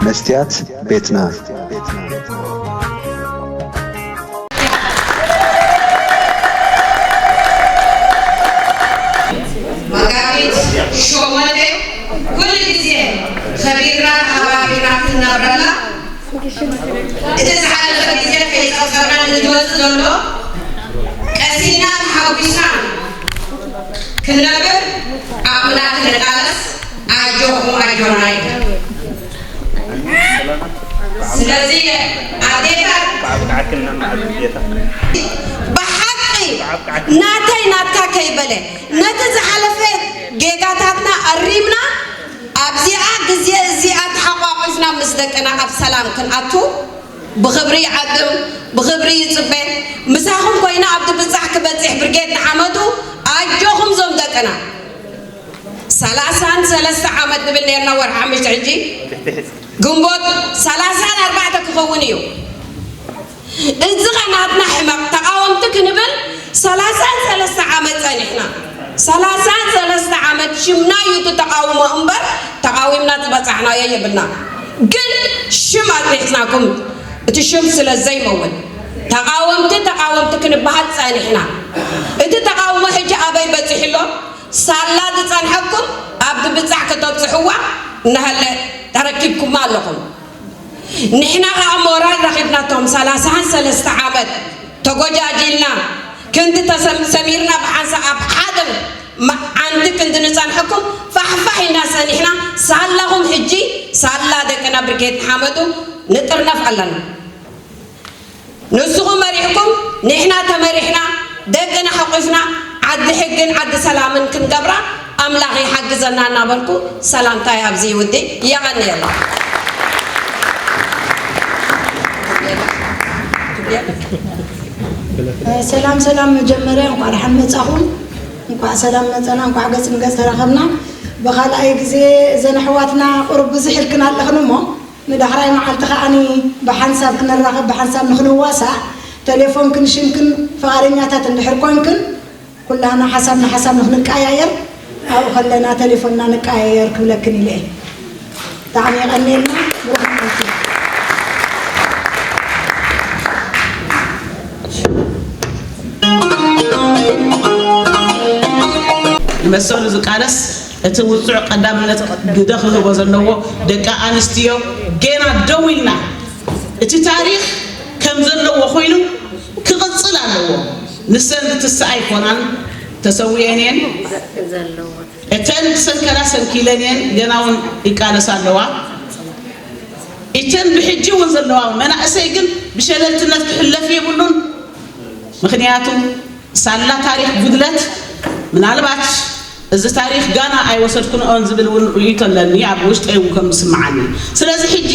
መስትያት ቤትና። መጋቢት ሸሞንተ ኩሉ ግዜ ከቢርና ተኸባቢርና ክንነብረላ፣ እቲ ዝሓለፈ ግዜ ከይጸገብና ንዝመጽእ ዘሎ ቀሲና ተሓጒስና ክንነብር ዓቕምና ክንቃለስ ኣጆኹም ኣጆና ይብል። ስለዚ ኣዴታት ብሓቂ ናተይ ናትካ ከይበለ ነቲ ዝሓለፈ ጌጋታትና ኣሪምና ኣብዚኣ ግዜ እዚኣ ተሓቋቒፍና ምስ ደቅና ኣብ ሰላም ክንኣቱ ብኽብሪ ይዓድም፣ ብኽብሪ ይጽበ። ምሳኹም ኮይና ኣብቲ ብጻሕ ክበጽሕ ብርጌድ ንሓመዱ ኣጆኹም ዞም ደቅና። ሰላሳን ሰለስተ ዓመት ንብል ነርና ወርሒ ሓሙሽተ ሕጂ ግንቦት ሰላሳን ኣርባዕተ ክኸውን እዩ። እዚ ኸ ናትና ሕመቕ ተቓወምቲ ክንብል ሰላሳን ሰለስተ ዓመት ጸኒሕና። ሰላሳን ሰለስተ ዓመት ሽምና እዩ እቲ ተቓውሞ እምበር ተቓዊምና ዝበጻሕናዮ የብልና። ግን ሽም ኣትሒዝናኩም እቲ ሽም ስለ ዘይመውት ተቓወምቲ ተቓወምቲ ክንበሃል ጸኒሕና። እቲ ተቓውሞ ሕጂ ኣበይ በጺሑ ኣሎ? ሳላ ዝጸንሐኩም ኣብ ድብጻሕ ከተብጽሕዋ እናሃለ ተረኪብኩማ ኣለኹም። ንሕና ኸኣ ሞራል ረኺብናቶም ሰላሳን ሰለስተ ዓመት ተጎጃጂልና ክንዲ ተሰም- ሰሚርና ብሓንሳእ ኣብ ሓደ መዓንቲ ክንዲ ንጸንሐኩም ፋሕፋሕ ኢልና ሰኒሕና ሳላኹም ሕጂ ሳላ ደቅና ብርጌድ ንሓመዱ ንጥርነፍ ኣለና። ንስኹም መሪሕኩም ንሕና ተመሪሕና ደቅና ሓቑፍና ዓዲ ሕግን ዓዲ ሰላምን ክንገብራ ኣምላኽ ይሓግዘና እናበልኩ ሰላምታይ ኣብዚ ይውዲ። የቐንየልና። ሰላም ሰላም፣ መጀመርያ እንኳዕ ደሓን መጻኹም፣ እንኳዕ ሰላም መጸና፣ እንኳዕ ገጽ ንገጽ ተራኸብና። ብኻልኣይ ግዜ እዘን ኣሕዋትና ቁሩብ ብዙሕ ኢልክን ኣለኽን እሞ ንዳሕራይ መዓልቲ ከዓኒ ብሓንሳብ ክንራኸብ ብሓንሳብ ንኽንዋሳእ ተሌፎንክን ሽምክን ፍቓደኛታት እንድሕር ኮንክን ኩላና ሓሳብ ንሓሳብ ንክንቀያየር ኣብኡ ከለና ተሌፎንና ንቀያየር ክብለክን ኢለ እየ። ብጣዕሚ የቐንየልና። ብሩኽ መዓልቲ። ንመሰሉ ዝቃለስ እቲ ውጹዕ ቀዳምነት ግደ ክህቦ ዘለዎ ደቂ ኣንስትዮ ጌና ደው ኢልና እቲ ታሪኽ ከም ዘለዎ ኮይኑ ክቕጽል ኣለዎ። ንሰን ዝትስኣ ኣይኮናን፣ ተሰዊኤን እየን። እተን ዝሰንከላ ሰንኪለን እየን፣ ገና እውን ይቃለሳ ኣለዋ። እተን ብሕጂ እውን ዘለዋ መናእሰይ ግን ብሸለልትነት ክሕለፍ የብሉን። ምኽንያቱ ሳላ ታሪኽ ጉድለት ምናልባት እዚ ታሪኽ ጋና ኣይወሰድኩንኦን ዝብል እውን ርእይቶ ኣለኒ፣ ኣብ ውሽጠይ እውን ከም ዝስምዓኒ። ስለዚ ሕጂ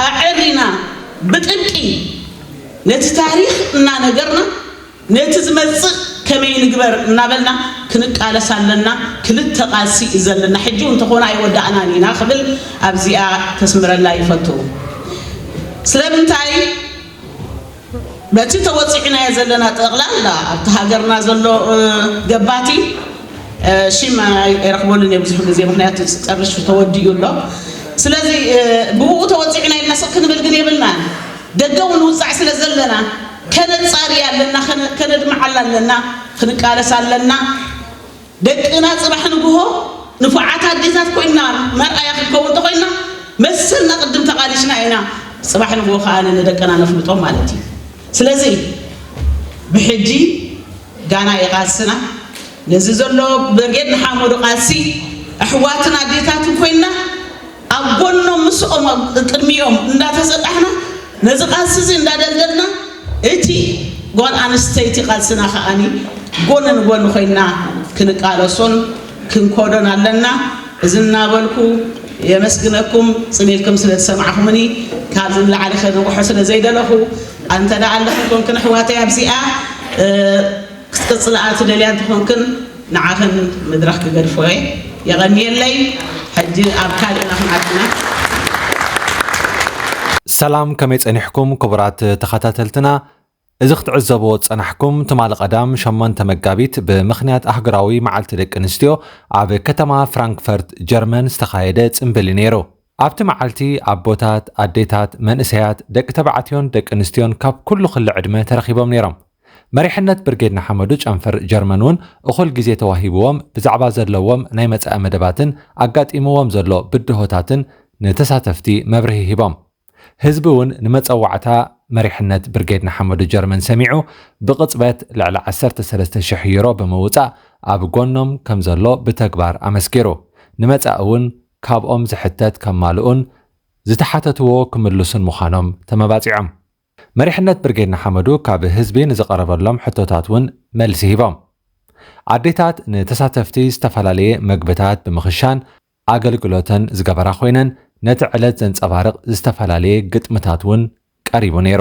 ኣዐሪና ብጥብቂ ነቲ ታሪኽ እናነገርና ነቲ ዝመጽእ ከመይ ንግበር እናበልና ክንቃለስ ኣለና። ክልተ ቃልሲ እዩ ዘለና። ሕጂ እውን እንተኾነ ኣይወዳእናን ኢና ክብል ኣብዚኣ ከስምረላ ይፈቱ። ስለምንታይ በቲ ተወፂዕናዮ ዘለና ጠቕላላ ኣብቲ ሃገርና ዘሎ ገባቲ ሽም ኣይረኽበሉን እየ ብዙሕ ግዜ፣ ምክንያቱ ጨርሹ ተወዲኡ ኣሎ። ስለዚ ብኡ ተወፂዕና ኢልና ስቕ ክንብል ግን የብልናን። ደገ እውን ንውፃዕ ስለ ዘለና ከነፃርያ ኣለና፣ ከነድምዓላ ኣለና፣ ክንቃለስ ኣለና። ደቅና ፅባሕ ንግሆ ንፉዓት ኣዴታት ኮይና መርኣያ ክንከውን እንተኮይና መሰልና ቅድም ተቃሊስና ኢና ፅባሕ ንግሆ ከዓ ንደቅና ነፍልጦም ማለት እዩ። ስለዚ ብሕጂ ጋና ይቃልስና ነዚ ዘሎ ብርጌድ ንሓመዱ ቃልሲ ኣሕዋትን ኣዴታትን ኮይና ኣብ ጎኖም ምስኦም ኣብ ቅድሚኦም እንዳተሰጣሕና ነዚ ቃልሲ እዚ እንዳደልደልና እቲ ጓል ኣንስተይቲ ቃልስና ከዓኒ ጎኒ ንጎኒ ኮይና ክንቃለሶን ክንኮዶን ኣለና። እዚ እናበልኩ የመስግነኩም። ጽን ኢልኩም ስለ ዝሰማዕኹምኒ ካብዚ ንላዕሊ ከንውሖ ስለ ዘይደለኹ፣ ኣንተ ደኣ ኣለኽን ኮንክን ኣሕዋተይ ኣብዚኣ ክትቅጽልኣ ትደልያ እንተኾንክን ንዓኽን መድረኽ ክገድፎ እየ። የቐንየለይ። ሕጂ ኣብ ካልእና ክንኣትና። ሰላም፣ ከመይ ጸኒሕኩም ክቡራት ተኸታተልትና? እዚ ክትዕዘብዎ ዝጸናሕኩም ትማሊ ቀዳም ሸሞንተ መጋቢት ብምኽንያት ኣህጉራዊ መዓልቲ ደቂ ኣንስትዮ ኣብ ከተማ ፍራንክፈርት ጀርመን ዝተኻየደ ጽምብል እዩ ነይሩ። ኣብቲ መዓልቲ ኣቦታት፣ ኣዴታት፣ መንእሰያት፣ ደቂ ተባዕትዮን ደቂ ኣንስትዮን ካብ ኩሉ ክሊ ዕድመ ተረኺቦም ነይሮም። መሪሕነት ብርጌድ ንሓመዱ ጨንፈር ጀርመን እውን እኹል ግዜ ተዋሂብዎም ብዛዕባ ዘለዎም ናይ መጻኢ መደባትን ኣጋጢምዎም ዘሎ ብድሆታትን ንተሳተፍቲ መብርሂ ሂቦም። ህዝቢ እውን ንመጸዋዕታ መሪሕነት ብርጌድ ንሓመዱ ጀርመን ሰሚዑ ብቕጽበት ልዕሊ ዓሰርተ ሰለስተ ሽሕ ዩሮ ብምውጻእ ኣብ ጎኖም ከም ዘሎ ብተግባር ኣመስኪሩ። ንመጻኢ እውን ካብኦም ዝሕተት ከማልኡን ዝተሓተትዎ ክምልሱን ምዃኖም ተመባጺዖም። መሪሕነት ብርጌድ ንሓመዱ ካብ ህዝቢ ንዝቐረበሎም ሕቶታት እውን መልሲ ሂቦም። ኣዴታት ንተሳተፍቲ ዝተፈላለየ መግብታት ብምኽሻን ኣገልግሎተን ዝገበራ ኮይነን ነቲ ዕለት ዘንጸባርቕ ዝተፈላለየ ግጥምታት እውን ቀሪቡ ነይሩ።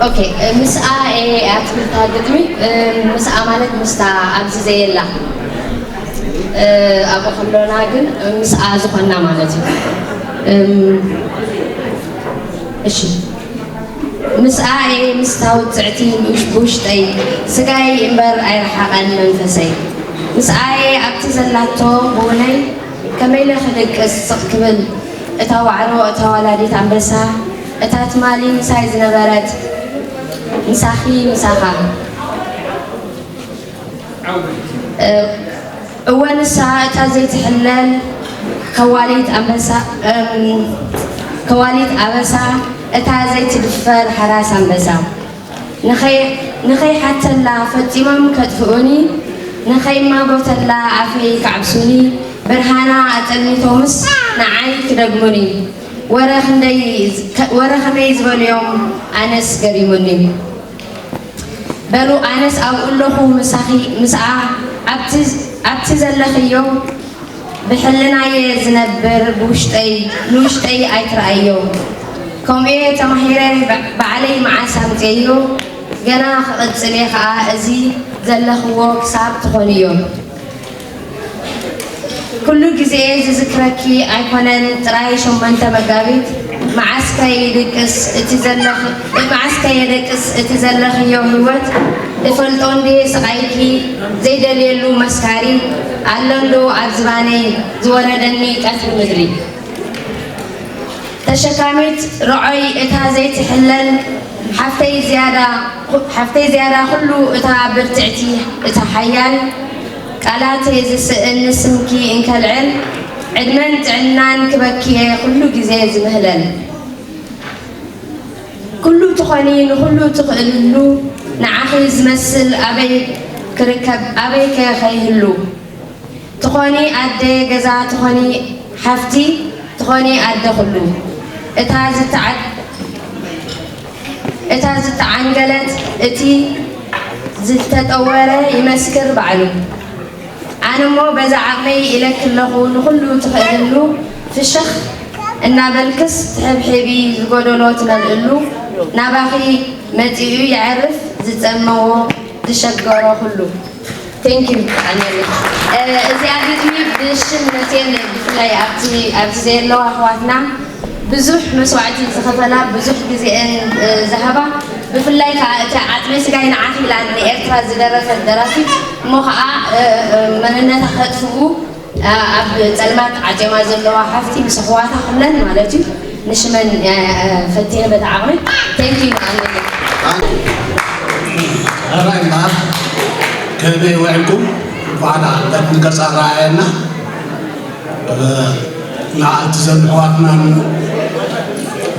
ኦኬ፣ ምስኣ እየ እያ ትብል እታ ግጥሚ። ምስኣ ማለት ምስታ ኣብዚ ዘየላ ኣብኡ ከሎና ግን ምስኣ ዝኾና ማለት እዩ። እሺ፣ ምስኣ እየ ምስታ ውፅዕቲ ብውሽጠይ፣ ስጋይ እምበር ኣይረሓቐን መንፈሰይ። ምስኣ እየ ኣብቲ ዘላቶ ብውነይ ከመይ ኢለ ክድቅስ ስቕ ክብል፣ እታ ዋዕሮ፣ እታ ወላዲት ኣንበሳ፣ እታ ትማሊ ምሳይ ዝነበረት፣ ምሳኺ፣ ምሳኻ። እወ፣ ንሳ እታ ዘይትሕለል ከዋሊት ኣንበሳ፣ ከዋሊት ኣበሳ፣ እታ ዘይትድፈር ሓራስ ኣንበሳ። ንኸይሓተላ ፈጺሞም ከጥፍኡኒ፣ ንኸይማጎተላ ኣፈይ ክዓብሱኒ፣ ብርሃና ኣጸልሚቶምስ ንዓይ ክደግሙኒ፣ ወረ ከመይ ዝበሉ'ዮም ኣነስ ገሪሙኒ። በሉ ኣነስ ኣብኡ ኣለኹ ምሳኺ፣ ምስኣ ኣብቲ ዘለኽዮ ብሕልናየ ዝነብር ብውሽጠይ ንውሽጠይ ኣይትርኣዮ። ከምኡ'የ ተማሂረ ባዕለይ መዓስ ኣምፅኤዮ፣ ገና ክቕፅል እየ ኸዓ እዚ ዘለኽዎ ክሳብ ትኾንዮ። ኩሉ ግዜ ዝዝክረኪ ኣይኮነን ጥራይ ሸሞንተ መጋቢት፣ መዓስ ከ ይድቅስ እቲ ዘለኽ መዓስ ከ የደቅስ እቲ ዘለኽዮ ህይወት፣ እፈልጦ እንድየ ስቓይኪ ዘይደልየሉ መስካሪ፣ ኣሎ እንዶ ኣብ ዝባነይ ዝወረደኒ ቀትሪ ምድሪ። ተሸካሚት ርዖይ እታ ዘይትሕለል ሓፍተይ ዝያዳ ኩሉ እታ ብርትዕቲ እታ ሓያል ቃላት እየ ዝስእን ንስምኪ እንከልዕል ዕድመን ጥዕናን ክበኪየ ኩሉ ግዜ ዝምህለል ኩሉ ትኾኒ ንኹሉ ትኽእልሉ ንዓኺ ዝመስል ኣበይ ክርከብ ኣበይከ ከይህሉ ትኾኒ ኣደ ገዛ ትኾኒ ሓፍቲ ትኾኒ ኣደ ኩሉ እታ ዝተዓድ እታ ዝተዓንገለት እቲ ዝተጠወረ ይመስክር ባዕሉ። ኣነሞ በዛ ዓቕመይ ኢለኪ ኣለኹ ንኹሉ ትኽእልሉ ፍሽኽ እናበልክስ ትሕብሕቢ ዝጎደሎ ትመልእሉ ናባኺ መፂኡ የዕርፍ ዝፀመዎ ዝሸገሮ ኩሉ። Thank you ብጣዕሚ እዚኣ ግጥሚ ብሽም መቴን ብፍላይ ኣብቲ ኣብዚ ዘየለዋ ኣሕዋትና ብዙሕ መስዋዕቲ ዝኸፈላ ብዙሕ ግዜአን ዝሃባ ብፍላይ ከዓ እቲ ዓፅመይ ስጋይ ንዓኺ ኢላ ንኤርትራ ዝደረፈት ደራፊት እሞ ከዓ መንነታ ከጥፍኡ ኣብ ፀልማት ዓፅዮማ ዘለዋ ሓፍቲ ምስ ኣሕዋታ ኩለን ማለት እዩ ንሽመን ፈቲነ በታ ዓቕመይ Thank you ሕራይ እምበኣር ከመይ ውዒልኩም እንኳዕ ደኣ ደቂ ገዛ ረኣየና ንዓልቲ ዘን ኣሕዋትናን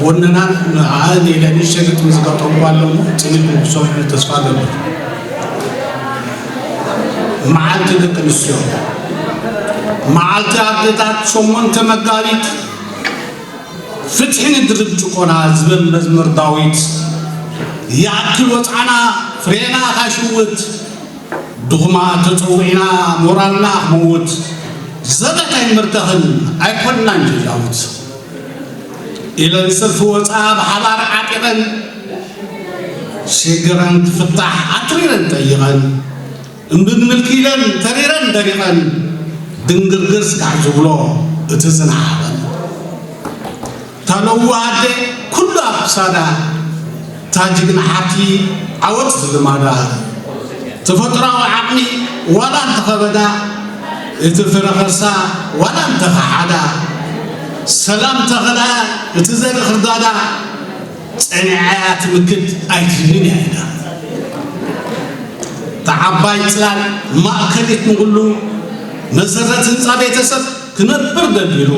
ወነናን ንዓን ኢለ ንእሽተይ ግጥሚ ዝገጠምኩ ኣሎ እሞ ፅኒዕኩም ክትሰምዑ ተስፋ እገብር መዓልቲ ደቂ ኣንስትዮ መዓልቲ ኣዴታት ሸሞንተ መጋቢት ፍትሒ ንድርብ ጭቆና ዝብል መዝሙር ዳዊት ይኣክል ወፅዓና ፍሬና ካሽውት ድኹማ ተፀዊዕና ሞራልና ክመውት ዘበት ኣይንምርተኽን ኣይኮንናን ጀጃውት ኢለን ሰልፊ ወፃ ብሓባር ዓጢቐን ሽግረን ክፍታሕ ኣትሪረን ጠይቐን እምብን ምልኪ ኢለን ተሪረን ደሪቐን ድንግርግር ስጋዕ ዝብሎ እቲ ዝነሓቐን እታ ለዋህ ኣደ ኩሉ ኣብ ክሳዳ እታ ጅግና ሓብቲ ዓወት ዝልማዳ ተፈጥራዊ ዓቕሚ ዋላ እንተኸበዳ እቲ ፍረ ከርሳ ዋላ እንተኸሓዳ ሰላም ተኸላ እቲ ዘርኢ ክርዳዳ ጸኒዓ እያ ትምክት ኣይትህልን እያ ኢላ። እታ ዓባይ ጽላል ማእከሊት ንኹሉ መሰረት ህንጻ ቤተሰብ ክነብር ደልዲሉ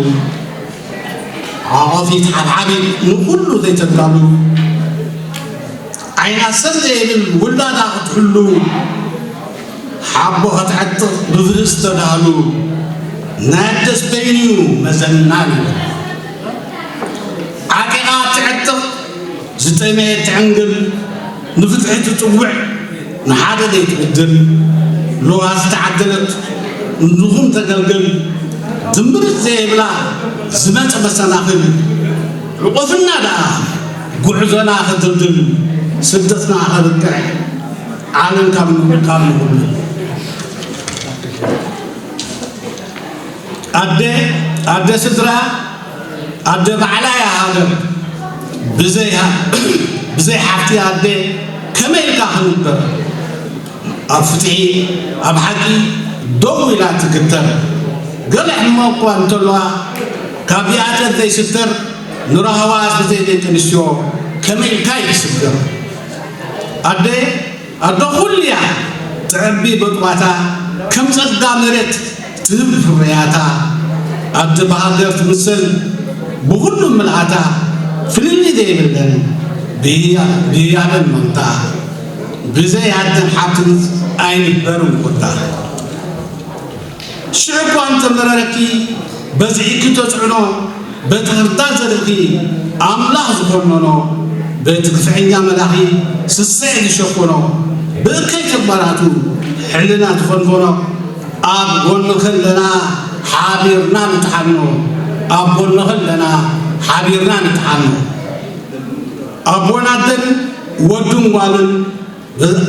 ዓቐፊት ሓብሓቢት ንኹሉ ዘይተዳሉ ዓይና ሰብ ዘይብል ውላዳ ክትሕሉ ሓቦ ክትዕጥቕ ብፍርስ ተዳሉ ናይ ኣደስ በይኑ እዩ መዘና ንብል ዓጢቓ ትዕጥቕ ዝጠመየ ትዕንግል ንፍትሒ ትጽውዕ ንሓደ ዘይትብድል ሎዋ ዝተዓደለት ንድኹም ተገልግል ድምርት ዘይብላ ዝመጸ መሰናኽል ዕቆፍና ደኣ ጉዕዞና ከድልድል ስደትና ከብቅዕ ዓለም ካብ ምብቃል ንኹሉ ኣደ ኣደ ስድራ ኣደ ባዕላ እያ ሃገር ብዘይ ሃ- ብዘይ ሓፍቲ ኣደ ከመይ ኢልካ ክንበር ኣብ ፍትሒ ኣብ ሓቂ ደው ኢላ ትግተር ገለ ሕሞ እኳ እንተለዋ ካብ ይኣተት ዘይስተር ንራህዋ ብዘይ ደቂ ኣንስትዮ ከመይ ኢልካ ይስገር ኣደ ኣደ ኩልያ ትዕቢ በጥባታ ከም ጸጋ መሬት ትህብ ፍርያታ ኣደ ብሃገር ትምሰል ብኹሉ ምልኣታ ፍልልይ ዘይብለን ብህያ- ብህያበን መምታ ብዘይ ኣደን ሓብትን ኣይንበርን ቁጣ ሽዑ እኳ እንተመረረኪ በዝሒኪ ተጽዕኖ በቲ ክርዳድ ዘርእኺ ኣምላኽ ዝኾነኖ በቲ ግፍዐኛ መላኺ ስስዕ ዝሸፈኖ ብእከይ ተግባራቱ ሕልና ዝፈንፈኖ ኣብ ጎንኺ ኣለና ሓቢርና ንጥሓኖ ኣብ ጎንኺ ኣለና ሓቢርና ንጥሓኖ ኣቦን ኣደን ወዱን ጓልን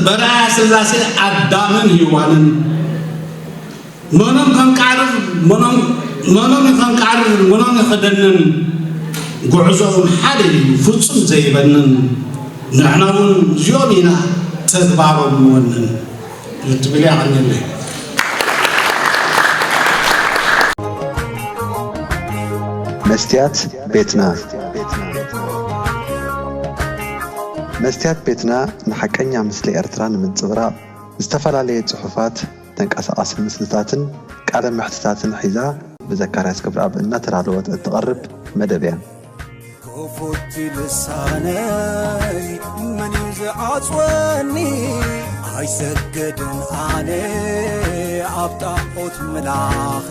በርኣያ ስላሴ ኣዳምን ሂዋንን መኖም ከንቃርር መኖም መኖም ከንቃርር መኖም ይኸደንን ጉዕዞ ሓደ እዩ ፍጹም ዘይበንን ንሕና እውን እዚኦም ኢና ተግባሮም ንወንን ክትብል እያ ቀኒለይ መስትያት ቤትና መስትያት ቤትና ንሓቀኛ ምስሊ ኤርትራ ንምንጽብራቕ ዝተፈላለየ ጽሑፋት፣ ተንቀሳቓሲ ምስልታትን ቃለ መሕትታትን ሒዛ ብዘካርያስ ክብረኣብ እናተዳለወት እትቐርብ መደብ እያ። ክፉት ልሳነይ መን እዩ ዝዓጽወኒ? ኣይሰግድን ኣነ ኣብ ጣዖት ምላኺ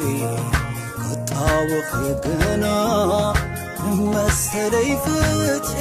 ክጣወኺ ግና ንመሰለይ ፍትሒ